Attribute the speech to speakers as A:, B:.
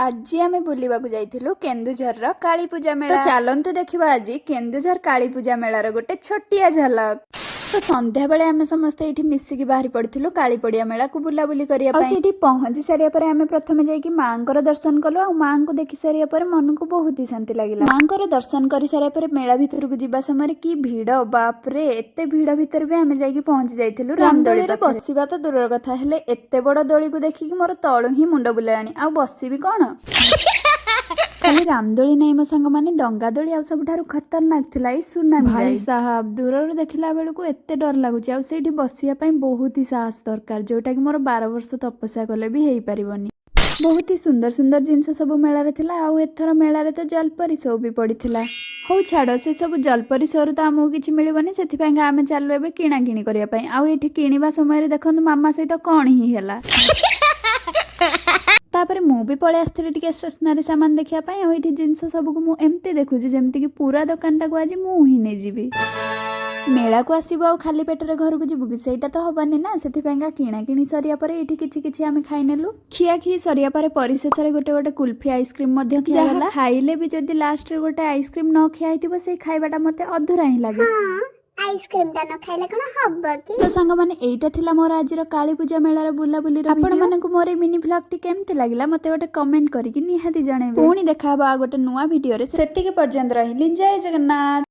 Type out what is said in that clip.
A: ଆଜି ଆମେ ବୁଲିବାକୁ ଯାଇଥିଲୁ କେନ୍ଦୁଝରର କାଳୀ ପୂଜା ମେଳା। ତ ଚାଲନ୍ତୁ ଦେଖିବା ଆଜି କେନ୍ଦୁଝର କାଳୀ ପୂଜା ମେଳାର ଗୋଟେ ଛୋଟିଆ ଝଲକ। ତ ସନ୍ଧ୍ୟାବେଳେ ଆମେ ସମସ୍ତେ ଏଇଠି ମିଶିକି ବାହାରି ପଡିଥିଲୁ କାଳୀପଡିଆ ମେଳାକୁ ବୁଲାବୁଲି କରିବା ପାଇଁ। ସେଇଠି ପହଞ୍ଚି ସାରିବା ପରେ ଆମେ ପ୍ରଥମେ ଯାଇକି ମାଆଙ୍କର ଦର୍ଶନ କଲୁ ଆଉ ମାଆଙ୍କୁ ଦେଖି ସାରିବା ପରେ ମନକୁ ବହୁତ ହି ଶାନ୍ତି ଲାଗିଲା। ମାଆଙ୍କର ଦର୍ଶନ କରି ସାରିବା ପରେ ମେଳା ଭିତରକୁ ଯିବା ସମୟରେ କି ଭିଡ, ବାପରେ! ଏତେ ଭିଡ ଭିତରେ ବି ଆମେ ଯାଇକି ପହଞ୍ଚି ଯାଇଥିଲୁ ରାମଦୋଳିରେ। ବସିବା ତ ଦୂରର କଥା, ହେଲେ ଏତେ ବଡ ଦୋଳିକୁ ଦେଖିକି ମୋର ତଳୁ ହିଁ ମୁଣ୍ଡ ବୁଲାଣି, ଆଉ ବସିବି କଣ? ଖାଲି ରାମଦୋଳି ନାହିଁ ମୋ ସାଙ୍ଗମାନେ, ଡଙ୍ଗା ଦୋଳି ଆଉ ସବୁଠାରୁ ଖତରନାକ ଥିଲା ଏଇ ସୁନାମି। ଭାଇ ସାହାବ, ଦୂରରୁ ଦେଖିଲା ବେଳକୁ ଏତେ ଡର ଲାଗୁଛି ଆଉ ସେଇଠି ବସିବା ପାଇଁ ବହୁତ ହି ସାହସ ଦରକାର, ଯୋଉଟା କି ମୋର 12 ବର୍ଷ ତପସ୍ୟା କଲେ ବି ହେଇପାରିବନି। ବହୁତ ହି ସୁନ୍ଦର ସୁନ୍ଦର ଜିନିଷ ସବୁ ମେଳାରେ ଥିଲା ଆଉ ଏଥର ମେଳାରେ ତ ଜଲପରି ଶୋ ବି ପଡିଥିଲା। ହଉ ଛାଡ଼, ସେ ସବୁ ଜଲପରି ଶୋରୁ ତ ଆମକୁ କିଛି ମିଳିବନି। ସେଥିପାଇଁକା ଆମେ ଚାଲୁ ଏବେ କିଣାକିଣି କରିବା ପାଇଁ। ଆଉ ଏଠି କିଣିବା ସମୟରେ ଦେଖନ୍ତୁ ମାମା ସହିତ କଣ ହିଁ ହେଲା। ତାପରେ ମୁଁ ବି ପଳେଇ ଆସିଥିଲି ଟିକେ ଷ୍ଟେସନାରୀ ସାମାନ ଦେଖିବା ପାଇଁ। ଆଉ ଏଇଠି ଜିନିଷ ସବୁକୁ ମୁଁ ଏମିତି ଦେଖୁଛି, ଯେମିତିକି ପୁରା ଦୋକାନଟାକୁ ଆଜି ମୁଁ ହିଁ ନେଇଯିବି। ମେଳାକୁ ଆସିବୁ ଆଉ ଖାଲି ପେଟରେ ଘରକୁ ଯିବୁ କି? ସେଇଟା ତ ହବନି ନା। ସେଥିପାଇଁକା କିଣାକିଣି ସରିବା ପରେ ଏଇଠି କିଛି କିଛି ଆମେ ଖାଇନେଲୁ। ଖିଆ ଖିଇ ସରିବା ପରେ ପରିଶେଷରେ ଗୋଟେ ଗୋଟେ କୁଲଫି ଆଇସ୍କ୍ରିମ ମଧ୍ୟ ଖିଆ ହେଲା। ଖାଇଲେ ବି ଯଦି ଲାଷ୍ଟରେ ଗୋଟେ ଆଇସ୍କ୍ରିମ ନ ଖିଆ ହେଇଥିବ, ସେଇ ଖାଇବାଟା ମତେ ଅଧୁରା ହିଁ ଲାଗେ।
B: ହଁ, ଆଇସ୍କ୍ରିମ ଟା ନ ଖାଇଲେ କଣ ହବ କି?
A: ତ ସାଙ୍ଗମାନେ, ଏଇଟା ଥିଲା ମୋର ଆଜିର କାଳୀ ପୂଜା ମେଳାର ବୁଲାବୁଲିର। ଆପଣମାନଙ୍କୁ ମୋର ଏଇ ମିନି ଭ୍ଲଗଟି କେମିତି ଲାଗିଲା, ମତେ ଗୋଟେ କମେଣ୍ଟ କରିକି ନିହାତି ଜଣେଇବେ। ପୁଣି ଦେଖା ହବ ଆଉ ଗୋଟେ ନୂଆ ଭିଡିଓରେ। ସେତିକି ପର୍ଯ୍ୟନ୍ତ ରହିଲି, ଜୟ ଜଗନ୍ନାଥ।